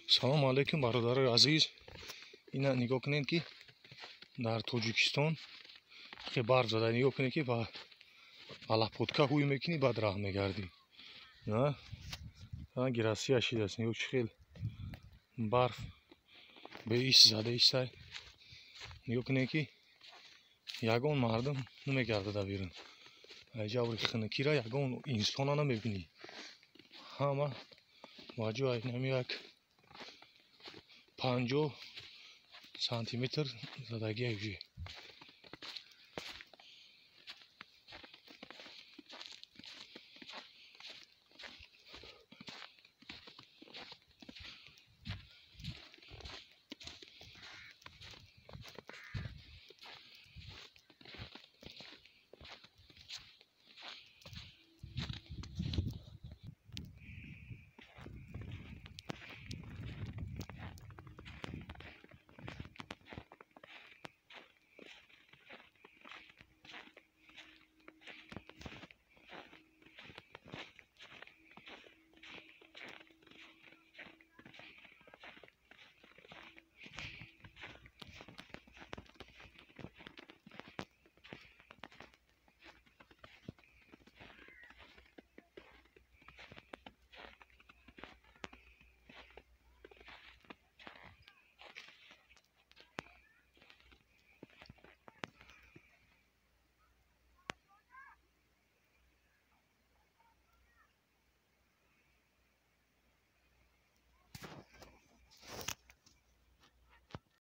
Салому алайкум, бародарои азиз. Ина нигоҳ кунед, ки дар Тоҷикистон хе барф зада. Нигоҳ кунед, ки ба лопатка ҳуй мекунӣ, баъд раҳ мегардӣ. Ранги Россия шидааст. Нигоҳ, чӣ хел барф беис зада истай. Нигоҳ кунед, ки ягон мардум намегардада берун. Ҷаври хунукира ягон инсона намебинӣ. Ҳама ба ҷои нами як 50 сантиметр задагия уже.